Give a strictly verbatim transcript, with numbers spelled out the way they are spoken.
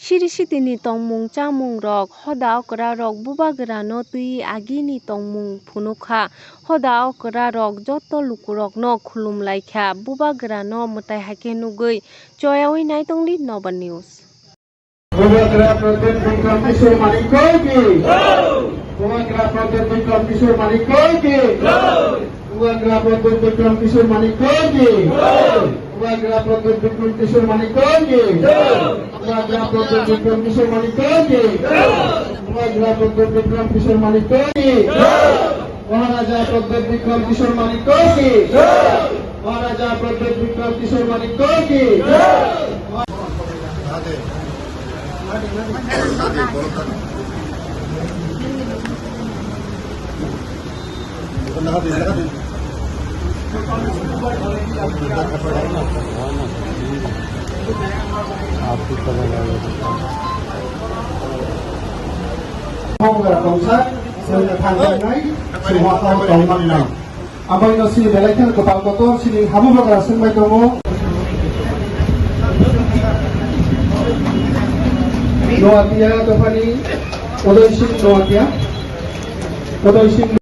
Siri sitini tongmung chamungrok, hoda okra rok bubagra no twi agi ni tongmung phunuk kha. Hoda okra rok joto lukurok no khulum lai kha. Bubagra no mwtai hai khe nugwi choyaui naitongdi Noba News. Bubagra Pradyot Bikram Kishore Manikya ki. Bubagra Pradyot Bikram Kishore Manikya ki. Bubagra Pradyot Bikram Kishore Manikya ki. Bubagra Pradyot Bikram Kishore Manikya ki. Bubagra Pradyot Bikram Kishore Manikya ki. Bubagra Pradyot Bikram Kishore Manikya ki. Maharaja Pradyot Bikram Kishore Manikya ki. Maharaja Pradyot Bikram Kishore Manikya ki. Bubagra tongsa, sini thangjaknai, sini watao tongmannai. Aboino sini belai kheno kwtal kotor sini habugra swngbai tongo. Noatia dophani Uday Singh Noatia. Uday Singh